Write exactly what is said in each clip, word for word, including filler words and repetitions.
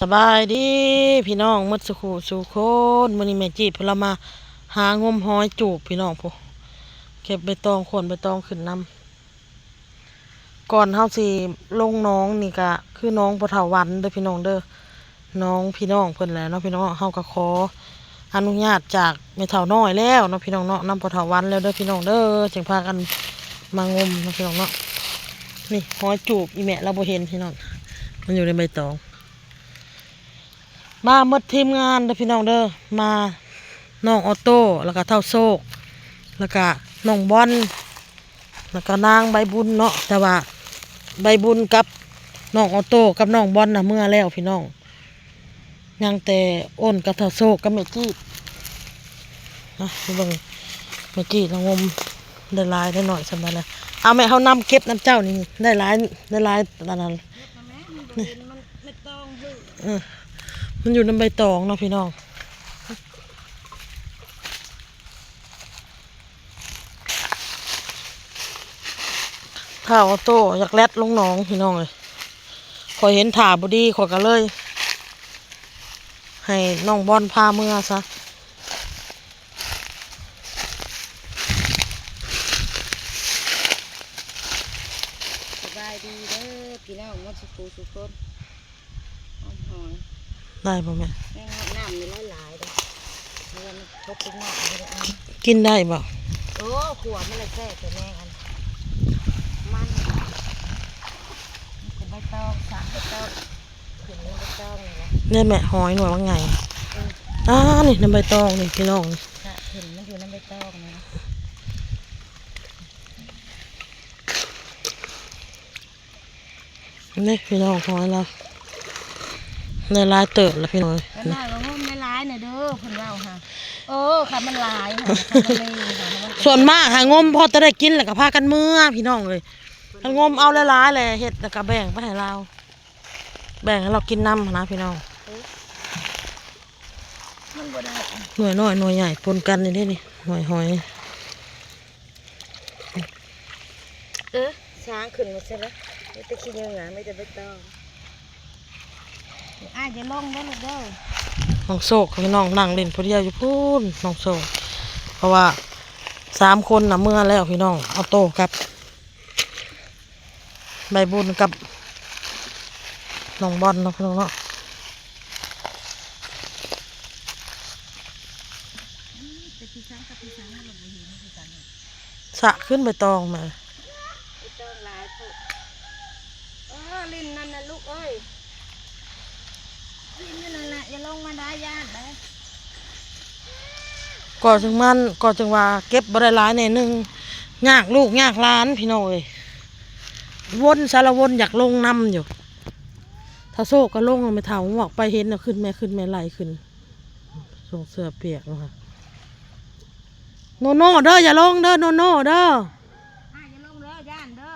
สบายดีพี่น้องหมดสุขุสู่คน มื้อนี้แม่จีบเพิ่นละมาหางมหอยจูบพี่น้องพุ้น เก็บใบตอง ขวนใบตองขึ้นนำ ก่อนเฮาสิลงหนองนี่กะคือหนองพ่อเฒ่าวันเด้อพี่น้องเด้อ หนองพี่น้องเพิ่นแหละเนาะพี่น้อง เฮากะขออนุญาตจากแม่เฒ่าน้อยแล้วเนาะพี่น้องเนาะ นำพ่อเฒ่าวันแล้วเด้อพี่น้องเด้อ จึงพากันมางมเนาะพี่น้องเนาะ นี่หอยจูบอีแม่ลาวบ่เห็นพี่น้อง มันอยู่ในใบตอง มาหมดทีมงานเด้อพี่น้องเด้อ มาน้องออโต้ แล้วกะเฒ่าโชค แล้วกะน้องบอล แล้วกะนางใบบุญเนาะ แต่ว่าใบบุญกับน้องออโต้กับน้องบอลน่ะเมือแล้วพี่น้อง ยังแต่อ้นกับเฒ่าโชคกับแม่จีบ นะ เบิ่งแม่จีบลองงมได้หลายได้หน่อยส่ำใดแล้ว เอาแม่ เฮานำเก็บนำเจ้านี่ ได้หลาย ได้หลายอันนั้น เออ มันอยู่นำใบตองเนาะพี่น้อง เฒ่าโตอยากแล่นลงหนองพี่น้องเอ้ย ข้อยเห็นท่าบ่ดี ข้อยกะเลย ให้น้องบอลพาเมือซะ สบายดีเด้อพี่น้องหมดสุขุสู่คน หอมหอย ได้บ่แม่ แมงน้ำนี่หลายๆเด้อ เรียนพบเป็นหน้าเลยอ่ะ กินได้บ่ โอ้ ขัวมันเลยแซ่บแต่แมงอัน มัน มันเป็นใบตอง สามใบตอง ขึ้นในใบตองนี่แหละ เนี่ยแม่ หอยหน่วยว่าไง อืม อ่า นี่ในใบตองนี่พี่น้องนี่ ค่ะ ขึ้นมันอยู่ในใบตองนี่นะ นี่พี่น้อง หอยละได้หลายเติบแล้วพี่น้อง ก็ได้ว่างมได้หลายน่ะเด้อ เพิ่นเว้าค่ะ โอ้ ค่ะมันหลายค่ะ ค่ะมันมีค่ะ ส่วนมากหางมพอจะได้กินแล้วก็พากันเมือพี่น้องเอ้ย คันงมเอาหลายๆแหละ เฮ็ดแล้วก็แบ่งไปให้ลาว แบ่งให้ลาวกินนำหั้นนะพี่น้อง มันบ่ได้ หน่วยน้อยหน่วยใหญ่ปนกันนี่เด้นี่ หน่วยหอย เออ ช้างขึ้นมาซะแล้ว มีแต่ขี้เหงื่อ มีแต่ใบตอง อ้ายอย่าลงเด้อลูกเด้อ น้องโชคพี่น้องนั่งเล่นผู้เดียวอยู่พู้น น้องโชค เพราะว่าสามคนน่ะเมือแล้วพี่น้อง ออโต้กับใบบุญกับน้องบอลเนาะพี่น้องเนาะ สะขึ้นใบตองมา ใบตองหลายพุ้น เออ เล่นนั่นน่ะลูกเอ้ย เล่นอยู่นั่นแหละ อย่าลงมาได้ ย่านเด้อ ก็จึงมัน ก็จึงว่าเก็บบ่ได้หลายแน่หนึ่ง ยากลูกยากหลานพี่น้องเอ้ย วนสารวนอยากลงนำอยู่ ถ้าโชคก็ลง แม่เฒ่าหมวกไปเห็นน่ะ ขึ้นแม่ ขึ้นแม่ไล่ขึ้น ส่งเสื้อเปียกนะคะ โนโน่เด้อ อย่าลงเด้อ โนโน่เด้อ อ่ะ อย่าลงเด้อ ย่านเด้อ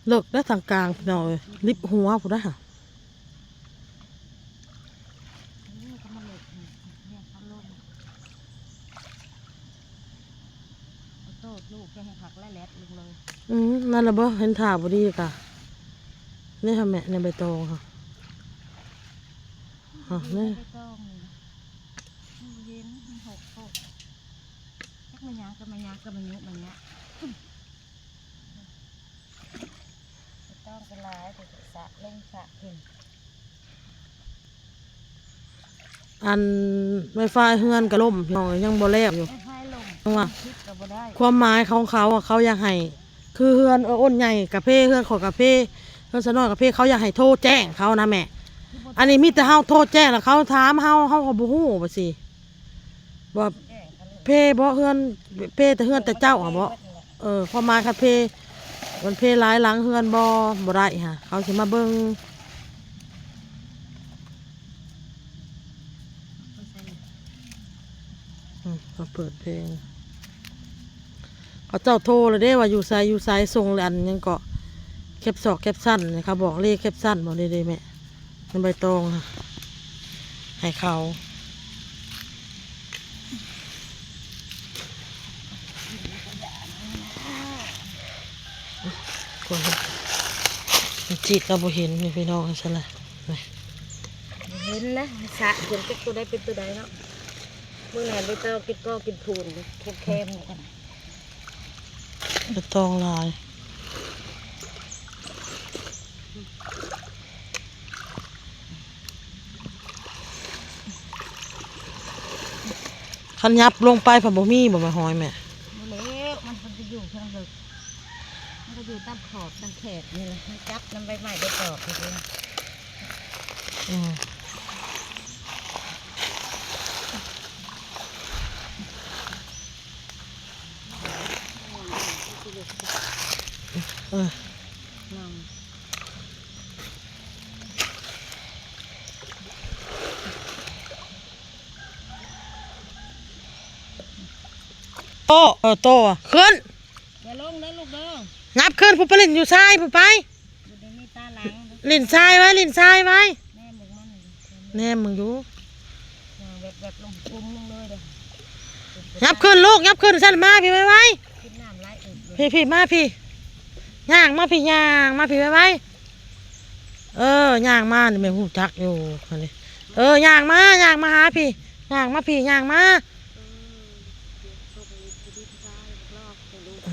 เลิกได้ทางกลางพี่น้องเอ้ย ลิบหัวพุ้นนะ นี่ก็มาเลิกเนี่ยเขาลง ขอโทษลูกจะให้ผักและแลดลงเลย อืม นั่นละบ่ เห็นท่าบ่ดีกะ นี่ค่ะแม่ ในใบตองค่ะ อ่ะ นี่ ใบตองนี่นะ มันเห็น มันหกโคก จักมันหยังก็มันหยังก็มันยุมันเนี้ย ใบตองก็หลาย แต่สะลงสะขึ้น อันไวไฟเฮือนก็ล่มพี่น้อง ยังบ่แล้วอยู่ ไวไฟล่ม จังหวะ คิดก็บ่ได้ ความหมายของเขาอะ เขาอยากให้ คือเฮือน เออ อ้นใหญ่กะเพ เฮือนข้อยกะเพ เฮือนสะน้อยกะเพ เขาอยากให้โทรแจ้งเขานะแม่ อันนี้มีแต่เฮาโทรแจ้งแล้วเขาถามเฮา เฮาก็บ่ฮู้ว่าสิ ว่าเพบ่ เฮือนเพ แต่เฮือนแต่เจ้าอะบ่ เออ ความหมายคันเพ มันเพหลายหลังเฮือนบ่ บ่ได้ฮะ เขาสิมาเบิ่ง อืม เขาเปิดเพลง เขาเจ้าโทรเลยเด้ว่าอยู่ไส อยู่ไส ส่งอันหยังเกาะ แคปซอกแคปชั่นนี่ เขาบอกเลขแคปชั่นบ่ เด้ๆแม่ นำใบตองค่ะ ให้เขา คนละ มัน จิตเราบ่เห็นนี่พี่น้อง ซั่นล่ะ เห็นนะ สะเห็นจักตัวใดเป็นตัวใดเนาะ มื้อนั้นไปต่อกินก็กินพูน แคมๆ นี่กัน ไปตองหลาย คันยับลงไปผัดบ่มีบ่แม่หอยแม่ บ่แล้ว มันก็จะอยู่ทางเลิก มันก็อยู่ตามขอบตามแคบนี่แหละ มันจับนำใบไม้ใบตอกนี่เอง อืม เออ โต เออ โต ขึ้น อย่าลงเด้อลูกเด้อ งับขึ้น ผู้ไปเล่นอยู่ทรายผู้ไป อยู่ในนี่ตาหลัง เล่นทรายไว้ เล่นทรายไว้ แม่มึงมัน แนมมึงอยู่ ย่างแบบ แบบลงกลุ้มลงเลยเด้อ งับขึ้นลูก งับขึ้น ซั่นมาพี่ไวๆ ขึ้นน้ำไหลอีกเลย พี่ พี่มาพี่ ย่างมาพี่ ย่างมาพี่ไวๆ เออ ย่างมานี่แม่ฮู้จักอยู่ อันนี้ เออ ย่างมา ย่างมาหาพี่ ย่างมาพี่ ย่างมา อืม เดี๋ยวเข้าไปในดินทรายรอบๆ เดี๋ยวลูก อื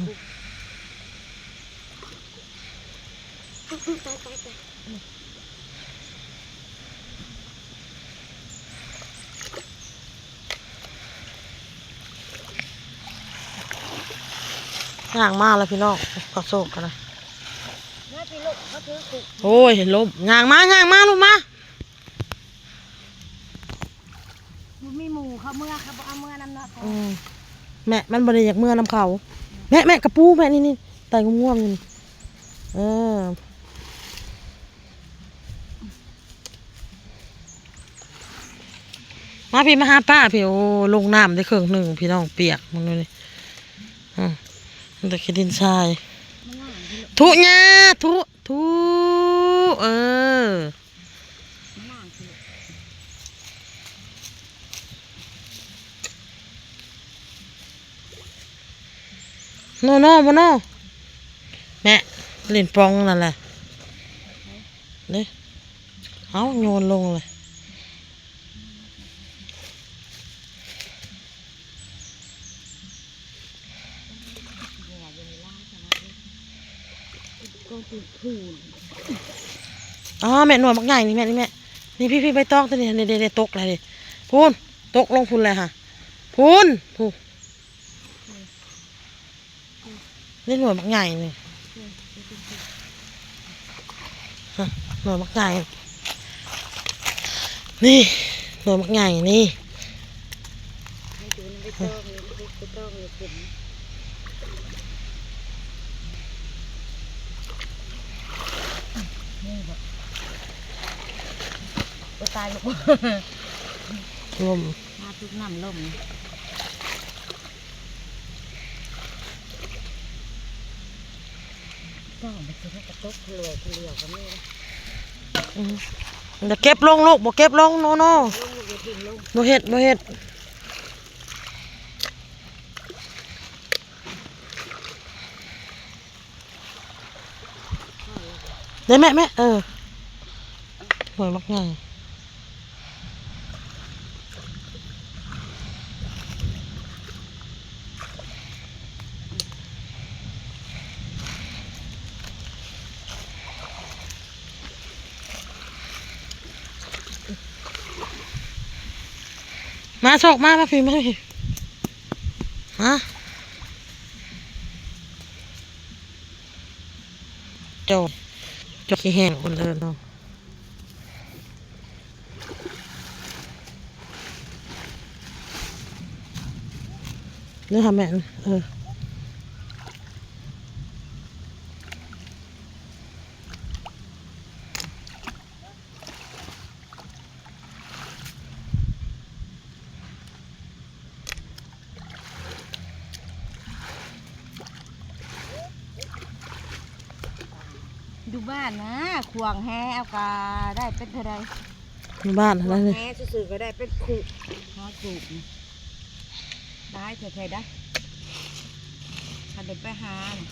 ม ไปไปไป ย่างมาแล้วพี่น้อง เขาโศกกันนะ มาพี่ลูก มาถือกุก โอ้ย ล้ม ย่างมา ย่างมา ลูกมา บ่มีหมู่เขาเมือ เขาบ่เอาเมือนำเนาะ อืม แม่ มันบ่ได้อยากเมือนำเขา แม่ แม่ กระปู แม่ นี่ นี่ ไต่งวมๆ อยู่นี่ เออ มาพี่ มาหาป้าพี่ โอ้ ลงน้ำได้ครึ่งหนึ่ง พี่น้อง เปียก มึงดูนี่ อืม มันแต่ขี้ดินทราย ทุหญ้า ทุ ทุ เออ โนโนโมโน แม่ เล่นปองนั่นแหละ นี่ เอาโยนลงเลย อ๋อ แม่ หน่วยบักใหญ่นี่ แม่ นี่ แม่ นี่ พี่ พี่ ใบตองตัวนี้ นี่ นี่ นี่ ตกเลยนี่ พูน ตกลงพูนเลยค่ะ พูน พูน นี่หน่วยบักใหญ่นี่ ฮะ หน่วยบักใหญ่ นี่ หน่วยบักใหญ่นี่ ให้ดูนะ ไปต้องเลย ไปต้องเลย เก็บนะ นี่บ่ โอ้ ตายลูก ลม มาทุกน้ำลม ต้องไปซื้อกระตุกเขลือเขลือกันนี่ อืม อย่าเก็บลงลูก บ่เก็บลง โนโน ลงลูกอย่าทิ้งลง บ่เฮ็ด บ่เฮ็ด ได้แม่ แม่ เออ หน่วยบักใหญ่ มาโชคมา มาพี่ มาพี่ มา โจ โจขี้แห้งคนเดินเนาะ นี่ค่ะแม่น เออ อยู่บ้านนะ ขวางแฮเอากะได้เป็นเท่าใด อยู่บ้าน ขวา นะ งแฮซื่อๆก็ได้เป็นคุ หาคุ ได้แท้ๆได้ คันเดินไปหาน่ะ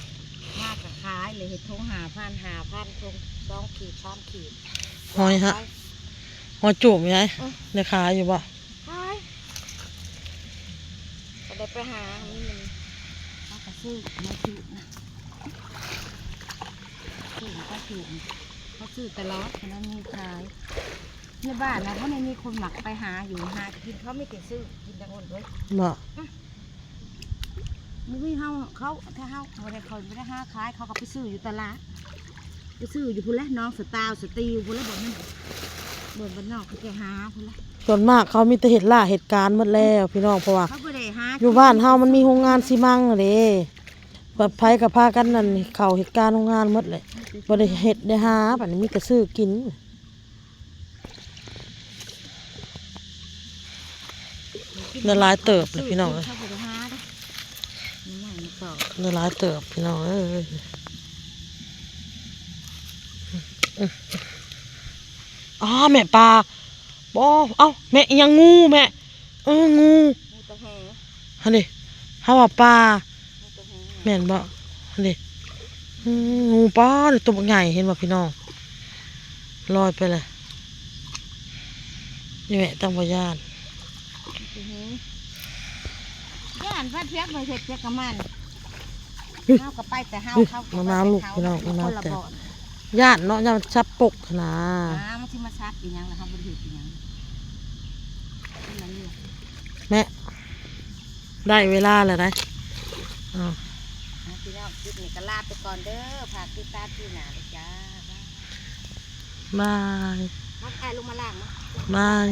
มากกะขายเลย เฮ็ดทงห้าพัน ห้าพันทง สองขีดสามขีด หอยฮะ ไป หอยจูบอยู่ไหน ได้ขายอยู่บ่ ขายก็ได้ไปหามันมันเขาก็ซื้อมาจูบนะซื้อมาก็จูบเขาซื้อตลอดคนนั้นมีขายในบ้านนะเขาไม่มีคนหมักไปหาอยู่หากินเขาไม่แต่ซื้อกินแต่คนเลย บ่ มันมีเขาเขาถ้าเขาเขาไม่ได้เขาไม่ได้หาขายเขาก็ไปซื้ออยู่ตลาดไปซื้ออยู่พุ่นแหละน้องสตาวสตีลพุ่นแหละบ่อนนั่นบ่อนบ้านนอกเขาจะหาพุ่นแหละ ส่วนมากเขามีแต่เฮ็ดล่าเฮ็ดการหมดแล้วพี่น้อง เพราะว่า เขาก็ได้หา อยู่บ้านเฮามันมีโรงงานซีมังเด้ แบบไผก็พากันนั่นเข้าเฮ็ดการโรงงานหมดแหละ บ่ได้เฮ็ดได้หา บัดนี้มีแต่ซื้อกิน ได้หลายเติบเลยพี่น้องเอ้ย เขาบ่ได้หาเด้อนี่ไงมาต่อ ได้หลายเติบพี่น้องเอ้ย อ๋อ แม่ปลา บ่ เอ้า แม่อิหยัง งูแม่ เออ งู หมูตะแหง หั่นนี่ เฮาว่าปลา หมูตะแหง แม่นบ่ หั่นนี่ อืม งูปลา ตัวบักใหญ่ เห็นบ่พี่น้อง ลอยไปเลย นี่แม่ ต้องบ่ย่าน หมูตะแหงย่านว่าเทียบมาเฮ็ดเทียบกับมัน เฮ้ย เฮาก็ไปแต่เฮา เฮ้ย เขาก็ มา ไป มา แต่ ลูก เขา พี่น้อง มัน มา คนละ แต่ บ่อน ย่านเนาะ ย่านมันสับปกนะ อ้ามันสิมาซับอีหยังล่ะครับบ่ได้เฮ็ดอีหยังมันนี่ แม่ ได้เวลาแล้วนะอ้าว อ่ะพี่น้องคลิปนี้ก็ลาไปก่อนเด้อฝากติดตามที่หน้าเลยจ้า บาย มาถ่ายลงมาล่างมา บาย